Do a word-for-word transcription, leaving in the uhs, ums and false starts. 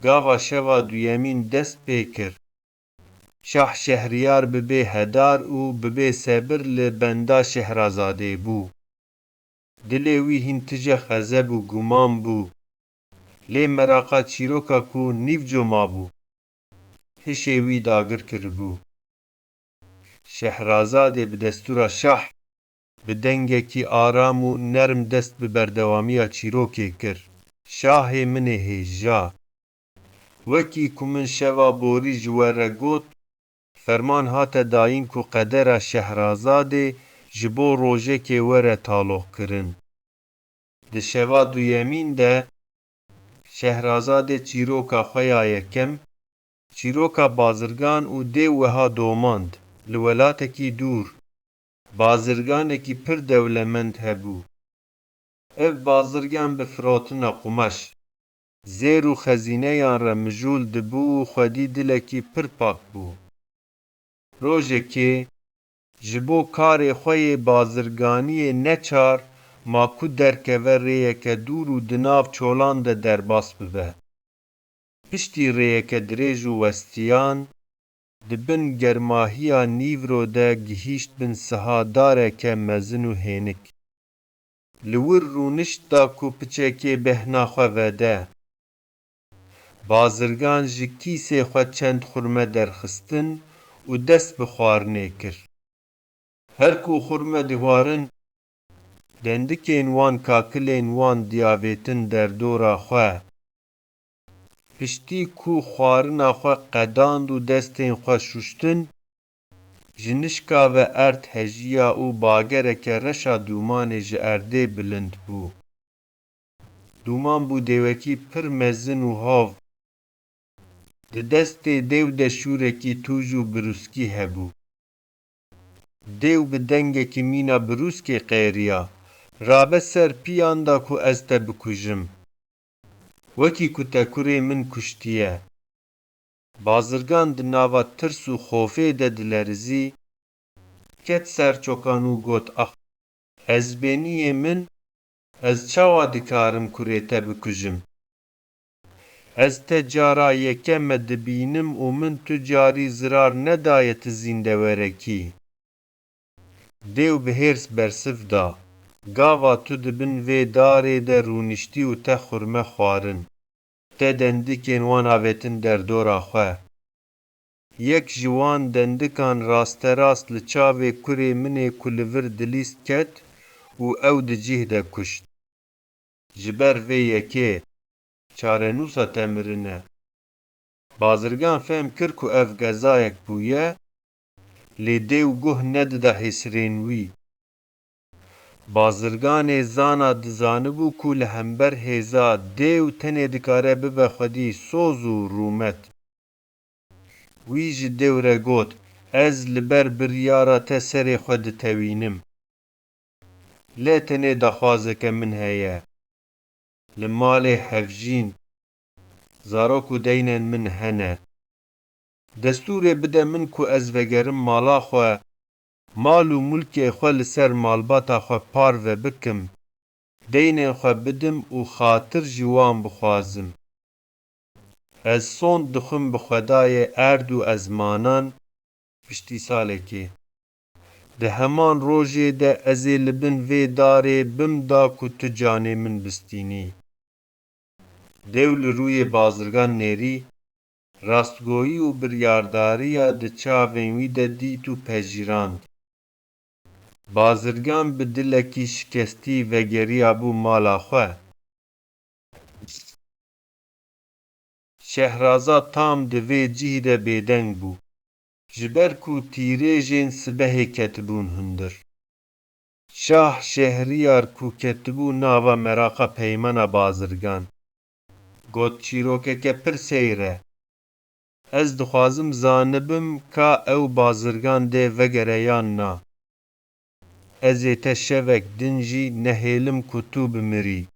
Gava şeva duyemîn dest pê kir. Şah Şehriyar bi bê hedar û bi bê sebir li benda Şehrazadê bû. Dilê wî hîn tije xezeb û guman bû. Lê meraqa çîroka ku nîvco mabû, hişê wî dagir kiribû. Şehrazadê bi destûra şah, bi dengekî aram û nerm dest bi berdewamiya çîrokê kir. Şahê min ê hêja! Wekî ku min şeva borî ji we re got, ferman hate dayîn ku qedera Şehrazadê ji bo rojekê were taloqkirin. Di şeva duyemîn de Şehrazadê çîroka xwe ya yekem, çîroka bazirgan û dêw wiha domand: Li welatekî dûr, bazirganekî pir dewlemend hebû. Ev bazirgan bi firotina qumaş, zêr û xezîneyan re mijûl dibû û xwedî dilekî pir pak bû. Rojekê ji bo karê xwe yê bazirganiyê neçar ma ku derkeve rêyeke dûr û di nav çolan de derbas bibe. Piştî rêyeke dirêj û westiyan, di bin germahiya nîvro de gihîşt bin siha dareke mezin û hênik. Li wir rûnişt da ku piçekê behna xwe vede. Bazirgan ji kîsê xwe çend xurme derxistin û dest bi xwarinê kir. Her ku xurme dixwarin, dendikên wan kakilên wan diyavêtin derdora xwe. Piştî ku xwarina xwe qedand û destên xwe şuştin, ji nişka ve erd hejiya û bagereke reşa dûmanê ji erdê bilind bû. Dûman bû dêwekî pir mezin û hov. Di destê dêw de şûrekî tûj û birûskî hebû. Dêw bi dengekî mîna birûskê qêriya: Rabe ser piyan da ku ez te bikujim, wekî ku te kurê min kuştiye. Bazirgan di nava tirs û xofê de dilerizî, ket ser çokan û got: Ax, ez bêniyê min, ez çawa dikarim kurê te bikujim? Ez te cara yekem e dibînim û min tu carî zirar nedaye ti zîndewerekî. Dêw bi hêrs bersiv da: Gava tu di bin vê darê de rûniştî û te xurme xwarin, te dendikên wan avêtin derdora xwe. Yek ji wan dendikan rasterast li çavê kurê min ê ku li vir dilîst ket û ew di cih de kuşt. Ji ber vê yekê çarenûsa te mirin e. Bazirgan fehm kir ku ev gezayek bûye, lê dêw guh nedida hêsirên wî. Bazirganê zana dizanibû ku li hember hêza dêw tenê dikare bibe xwedî soz û rûmet. Wî ji dêw re got: Ez li ber biryara te serê xwe ditewînim. Lê tenê daxwazeke min heye. Li malê hevjîn, zarok û deynên min hene. Destûrê bide min ku ez vegerim mala xwe, mal û mulkê xwe li ser malbata xwe parve bikim, deynên xwe bidim û xatir ji wan bixwazim. Ez sond dixwim bi Xwedayê erd û ezmanan, piştî salekê, di heman rojê de ez ê li bin vê darê bim da ku tu canê min bistînî. Dêw li rûyê bazirgan nêrî, rastgoyî û biryardariya di çavên wî de dît û pejirand. Bazirgan bi dilekî şikestî vegeriyabû mala xwe. Şehrazad tam di vê cihî de bêdeng bû, ji ber ku tîrêjên sibehê ketibûn hundir. Şah Şehriyar ku ketibû nava meraqa peymana bazirgan, got: Çîrokeke pir seyr e. Ez dixwazim zanibim ka ew bazirgan dê vegere yan na. Ez ê te şevek din jî nehêlim ku tu bimirî.